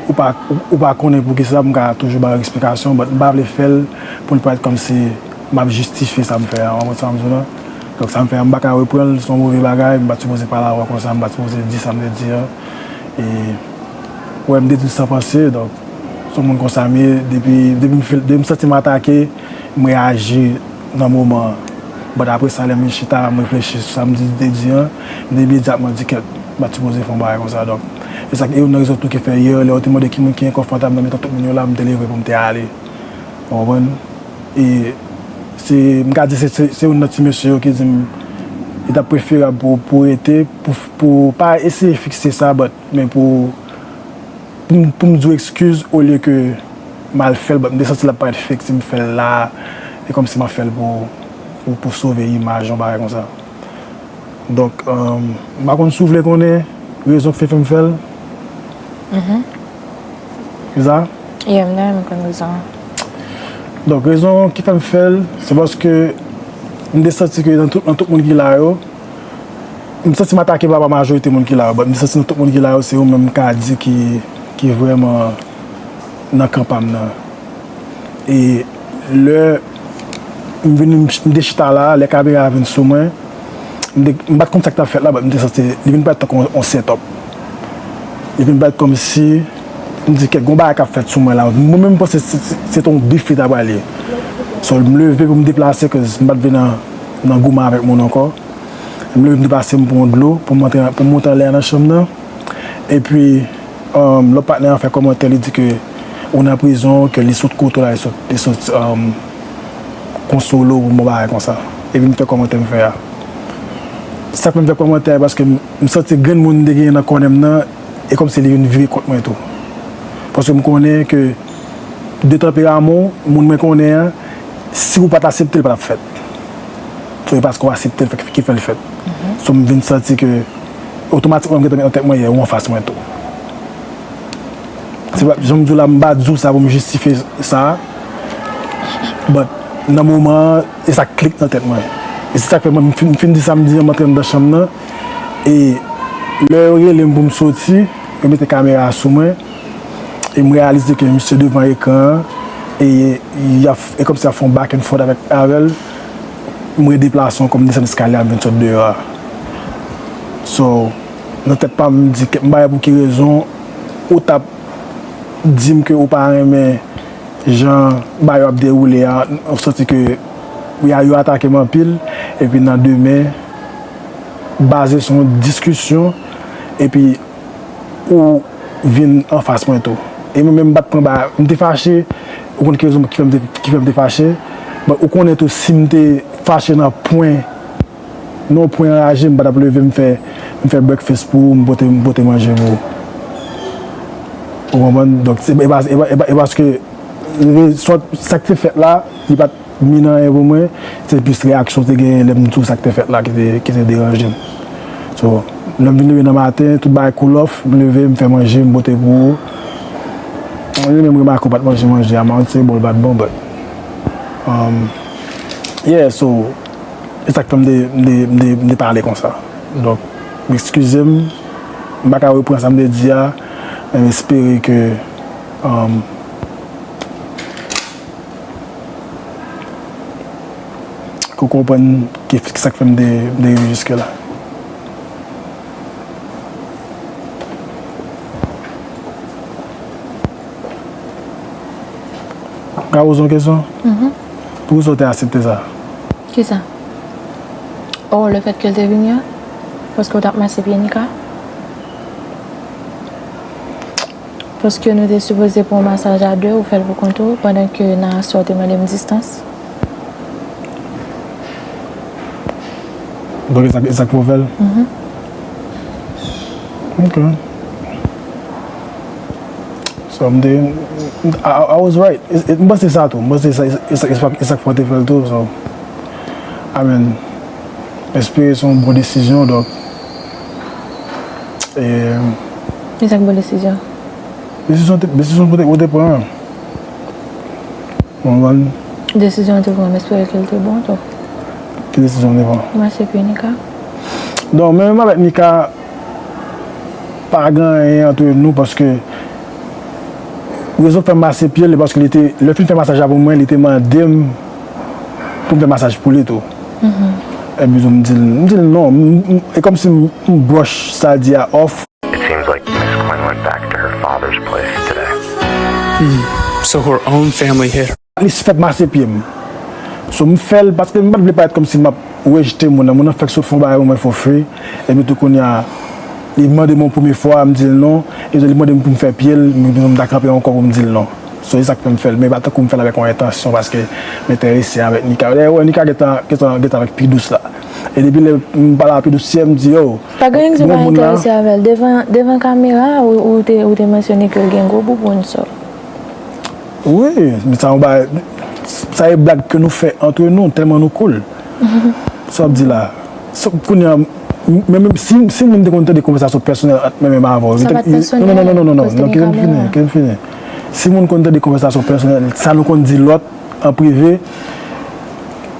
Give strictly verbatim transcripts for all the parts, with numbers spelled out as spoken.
ou pa, ou, ou pa konnen poukisa, m ka toujou ba w eksplikasyon, but m pa vle fè l pou l parèt kòmsi m ap jistifye sa m fè a, w konprann sa m di w la? Donk, sa m fè a, m pa ka reprann l, se yon move bagay, m pa t sipoze pale avè w konsa, m pa t sipoze di sa m te di a. E, wè, m te di l san panse, donk, se yon moun konsa m ye, depi, depi m fil, depi m santi m atake, m reyaji nan moman an. But apre sa, lè m chita, m reflechi sou sa m di, te di an, m te imedyatman di, "Kèt, m pa t sipoze fè yon bagay konsa." Donk, e sa k, e youn nan rezon tou ki fè yè, lè yo te mande ki moun ki enkonfòtab nan mitan tout moun yo la, m te leve pou m te ale. Ou konprann? E se, m ka di se, se, se youn nan ti mesye yo ki di m, li t ap preferab pou, pou rete, pou, pou pa eseye fikse sa, but, men pou, pou m, pou m di w ekskiz olye ke m al fè l, but m te santi l ap parèt fake si m fè l la, e kòmsi m ap fè l pou, pou, pou sove imaj, yon bagay konsa. Donk, um, m pa konn si w vle konnen rezon k fè, fè m fè l. Mhm. Se sa? Yeah, m ta renmen konn rezon an. Donk, rezon ki fè m fè l, se paske m te santi ke nan tout, nan tout moun ki la yo, m santi m atake pa, pa majorite moun ki la yo, but m te santi nan tout moun ki la yo, se yo menm m ka di ki, ki vrèman nan kan pa m nan. E lè m vin, m te chita la, lè kamera a vin sou mwen, m te, m pa t konn sa k t ap fèt la, but m te santi li vin parèt tankou yon, yon set up. Li vin parèt kòmsi, m di, "Kèt, gon bagay k ap fèt sou mwen la." Mwen menm, m panse se, se, se te yon beef li ta pral ye. So, m leve pou m deplase, cause m pa t vle nan, nan goumen avèk moun ankò. M leve m deplase m pran dlo pou m antre, pou m monte, anlè nan chanm nan. Epi, um, lòt patnè an fè kòmantè, li di ke ou nan prizon, ke li sot kote w la, li sot, li sot, um, konsole w pou m, yon bagay konsa. Epi m fè kòmantè m fè a. Sa k fè m fè kòmantè a, paske m, m santi grenn moun m te genyen nan kònè m nan, e kòmsi li vin vire kont mwen tou. Paske m konnen ke de tanperaman w, moun mwen konnen an, si ou pa t aksepte l, pa t ap fèt. So, e paske w aksepte l fè, ki fè l fèt. Mhm. So, m vin santi ke otomatikman m gentan met nan tèt mwen, yeah, ou anfas mwen tou. Se pa, jan m di w la, m pa di w sa pou m jistifye sa, but nan moman an, e sa k klik nan tèt mwen. E se sa k fè mwen, m fin, m fin di sa m di an, m antre anndan chanm nan, e lè yo rele m pou m soti, yo mete kamera a sou mwen, e m reyalize ke misye devan ekran an, e y ap, e kòmsi y ap fè yon back and forth avèk, avè l, m redeplase ankò, m desann eskalye a, m vin sot deyò a. So, nan tèt pa m, m di, "Kèt, m pa wè pou ki rezon ou t ap di m ke ou pa renmen jan bagay yo ap dewoule a, ou santi ke yo, yo atake m anpil, epi nan demen, baze sou yon diskisyon, epi ou vin anfas mwen tou." E mwen menm, m pa t pran bagay, m te fache, ou konn ki rezon ki fè m te, ki fè m te fache, but ou konnen tou, si m te fache nan pwen, nan yon pwen anraje, m pa t ap leve, m fè, m fè breakfast pou ou, m pote, m pote manje pou ou. Ou konprann? Donk, se, e pa, e pa, e pa, e paske re-, swa sa k te fèt la, li pa t mean anyen pou mwen, se plis reyaksyon w te genyen lè m di w sa k te fèt la ki te, ki te deranje m. So, lè m vin leve nan maten, tout bagay cool off, m leve, m fè manje, m pote pou ou. Mwen menm, remake w pa t manje manje a, m a di se bon, l pa t bon, but, um, yeah, so, e sa k fè m te, m te, m te, m te pale konsa. Donk, m ekskize m, m pa ka reprann sa m te di a, men m espere ke, um, ke w konprann ki, ki sa k fè m te, m te rive jiske la. M ka poze yon kesyon? Mhm. Poukisa w te aksepte sa? Kisa? Oh, le fait ke l te vini an? Paske w t ap mase pye Nika? Paske nou te sipoze pran yon masaj a de, ou fè l pou kont ou, pandan ke nan aswè w te mande m distans. Donk, e sa, e sa k fè w fè l? Mhm. Ok. So, m te, I, I, I was right. E, e, m panse sa tou. M panse sa, e, e, e sa k fè w te fè l tou. So, I mean, m espere se yon bon desizyon, donk, e, e sa k bon desizyon? Desizyon te, desizyon pou te, pou te pran an. Ou konprann? Desizyon w te pran, m espere ke l te bon tou. Ki desizyon m te pran? Mache pye Nika. Donk, menm avèk Nika, Pa gen anyen ant nou paske rezon k fè m mase pye l, e paske li te, lè l fin fè masaj la pou mwen, li te mande m pou m fè masaj pou li tou. Epi tou, m di l, m di l non. M- m- E kòmsi m- m brush sa l di a off. It seems like Miss Quinn went back to her father's place today. So her own family hit her. Li fèk mase pye m. So, m fè l, paske m pa t vle parèt kòmsi m ap rejte moun nan. Moun nan fèk sot fè yon bagay pou mwen for free. Epi tou, kounye a, li mande m yon premye fwa, m di l non. Epi li mande m pou m fè pye l, m, m ta kanpe ankò pou m di l non. So, e sa k fè m fè l. Men pa tankou m fè l avèk yon entansyon, paske m enterese avèk Nika. Dayè, w wè Nika gentan, gentan, gentan avèk pi dous la. E depi lè m pale a pi dous, m di, yo, Pa gen anyen ki pa enterese avè l. Devan, devan kamera, ou, ou te, ou te mansyone ke l gen gwo bouboun, so. Wi, men sa yon bagay, sa e blag ke nou fè antre nou, tèlman nou cool. Sa w ap di la. Sa, kounye a, men, men si, si moun te konn tande konvèsasyon pèsonèl ant mwen menm avè w, non, non, non, non, non, non, kite m fini, kite m fini. Si moun konn tande konvèsasyon pèsonèl, sa nou konn di lòt an prive,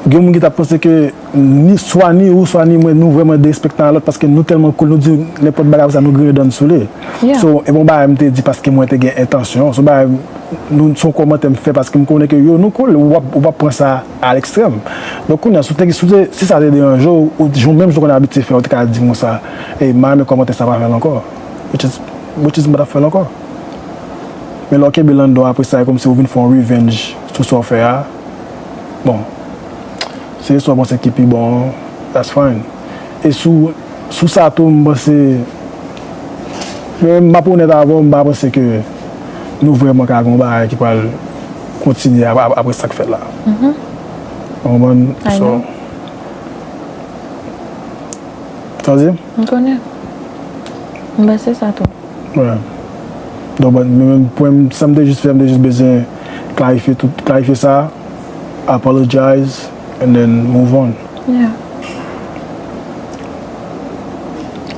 gen moun ki t ap panse ke ni, swa ni ou, swa ni mwen, nou vrèman derespektan a lòt paske nou tèlman cool, nou di nenpòt bagay, apre sa, nou griyen dan n sou li. So, e pa yon bagay m te di paske mwen te gen entansyon. Se yon bagay, nou, se yon kòmantè m fè paske m konnen ke yo, nou cool, ou p ap, ou p ap pran sa a lekstrèm. Donk, kounye a, si w te, si w te, si sa te deranje w, ou, jan menm jan w konn abitye fè, ou te ka di m konsa, e m pa renmen kòmantè sa, pa fè l ankò. Which is, which is, m pa t ap fè l ankò. Men lè w kenbe l anndan w, apre sa, e kòmsi ou vin fè yon revenge sou sa w fè a. Bon, se sa w panse ki pi bon an, that's fine. E sou, sou sa tou, m panse, men m ap onèt avè w, m pa panse ke nou vrèman ka gen yon bagay ki pral kontinye ap- ap- apre sa k fèt la. Ou konprann? So, sa w di? M konnen. M panse sa tou. Donk, bon, men, men pwen m, sa m te jis fè, m te jis bezwen klarifye tout, klarifye sa, apologize, and then move on. Yeah.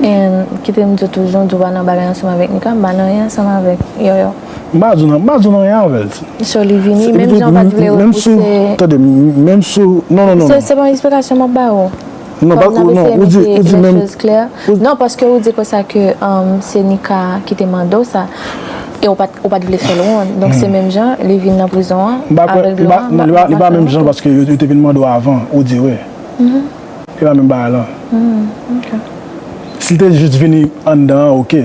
And kite m di w tou, jan w di w pa nan bagay ansanm avèk Nika, m pa nan anyen ansanm avèk Yoyo. M pa di w nan, m pa di w nan anyen avè l. So, li vini, menm jan w pa t vle repouse. Tande, menm sou, non, non, non, se, non, se pa yon eksplikasyon m ap ba w. Non, pa, non, ou di, ou di menm. Non, paske ou di konsa ke um, se Nika ki te mande w sa. E ou pa t, ou pa t vle fè l wont. Donk, se menm jan, li vin nan prizon an, avèk dlo an, non, li pa menm jan paske yo, yo te vin mande w avan, ou di wi. E pa menm bagay la. Si l te jis vini anndan an, oke.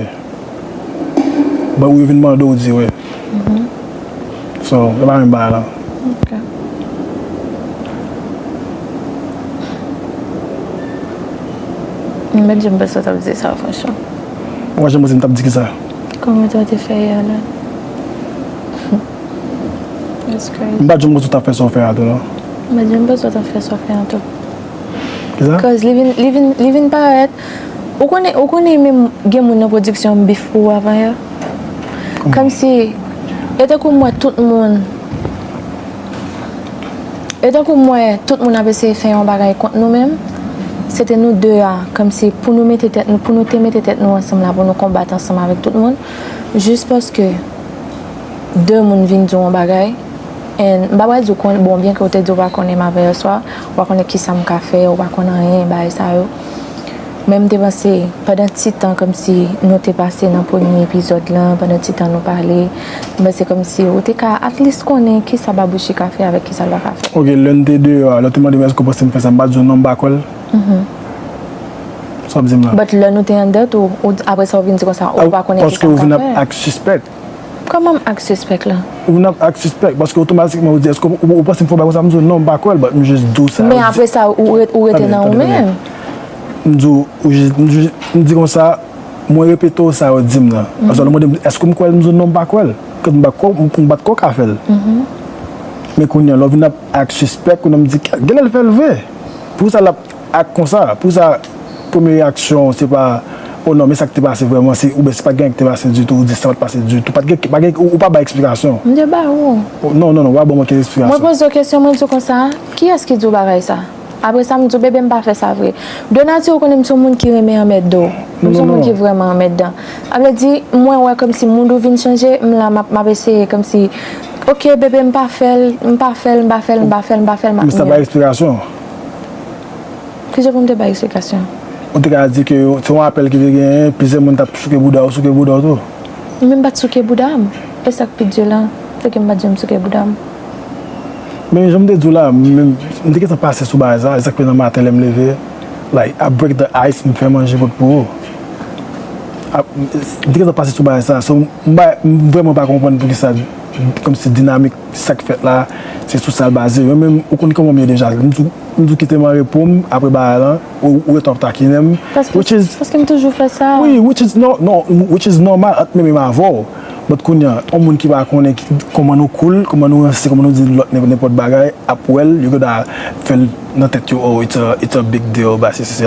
But ou yo vin mande w, ou di wi. So, e pa menm bagay la. Ok. M pa t janm panse w t ap di sa, franchman. Ou pa janm panse m t ap di kisa? Kòman w te fè yè la? That's crazy. M pa t janm panse w t ap fè sa w fè a tou, non. M pa t janm panse w t ap fè sa w fè a tou. Kisa? Cause li vin, li vin, li vin parèt. Ou konnen, ou konnen menm gen moun nan pwodiksyon m beef pou ou avan yè? Kòmsi, e tankou m wè tout moun, e tankou m wè tout moun ap eseye fè yon bagay kont nou menm. Se te nou de a, kòmsi pou nou mete tèt nou, pou nou te mete tèt nou ansanm la, pou nou konbat ansanm avèk tout moun. Jis paske de moun vin di w yon bagay, and m pa pral di w kon, bon, byen ke w te di w pa konnen m avè yèswa, ou pa konnen kisa m ka fè, ou pa konn anyen, bagay sa yo. Men m te panse, pandan ti tan, kòmsi nou te pase nan premye epizòd lan, pandan ti tan nou pale, m panse kòmsi ou te ka at least konnen kisa Babouchi ka fè avèk kisa l pa ka fè. Ok, lè n te deyò a, lè w te mande m èske w panse m fè sa, m pa t di w non, m pa kwè l. Sa w ap di m la? But lè nou te anndan tou, ou, apre sa ou vin di konsa, ou pa konnen kisa m ka fè. Paske ou vin ap act suspect. Kòman m act suspect la? Ou vin ap act suspect, paske otomatikman ou di, èske ou, ou, ou panse m fè yon bagay konsa? M di w non, m pa kwè l, but m jis di w sa. Men apre sa, ou, re- ou rete nan ou menm. M di w, ou jis, m di, m di konsa, mwen repete w sa yo di m nan. Paske ou mande m, èske m kwè l? M di w non, m pa kwè l. Kòm m pa t kwè, m pa t kwè w ka fè l. Men kounye a, lè w vin ap act suspect, kounye a m di, genlè l fè l vre. Poukisa l ap act konsa? Poukisa premye reyaksyon w se pa, o non, men sa k te pase vrèman, se, oubyen se pa t gen anyen ki te pase ditou, ou di sa pa t pase ditou. Pa t gen, pa gen, ou, ou pa bay eksplikasyon. M te ba ou. Non, non, non, ou pa ban m okenn eksplikasyon. Mwen poze w kesyon, mwen di w konsa, kiyès ki di w bagay sa? Apre sa, m di w, bebe, m pa fè sa vre. De nati, ou konnen m se yon moun ki renmen anmède w. M se yon moun ki vrèman anmèdan. Sa vle di, mwen wè kòmsi mood ou vin chanje, m la, m ap, m ap eseye kòmsi, ok, bebe, m pa fè l, m pa fè l, m pa fè l, m pa fè l, m pa fè l, m ap. Men sa pa eksplikasyon. Kijan pou m te bay eksplikasyon? Ou te ka di ke se yon apèl ki te genyen, plizyè moun t ap souke bouda w, souke bouda w tou. Mwen menm m pa t souke bouda m. E sa k pi di la, se ke m pa t janm souke bouda m. Men jan m te di w la, m, m te gentan pase sou bagay sa, egzakteman nan maten lè m leve, like, I break the ice, m fè manje pot pou ou. A, m te gentan pase sou bagay sa. So, m, pa, m vrèman pa konprann poukisa, kòmsi dinamik sa k fèt la, se sou sa l baze. Mwen menm, ou konn kòman m ye deja. M di, m di w kite m an repo m apre bagay lan, ou, ou ret ap takinen m. Paske, which is, paske m toujou fè sa. Wi, which is, no, no, which is normal ant mwen menm avè w. But kounye a, yon moun ki pa konnen ki, kòman nou cool, kòman nou ranse, kòman nou di lòt nenpòt, nenpòt bagay, ap wè l, yo gentan fè l nan tèt yo, oh, it's a, it's a big deal, bagay sesi, sela.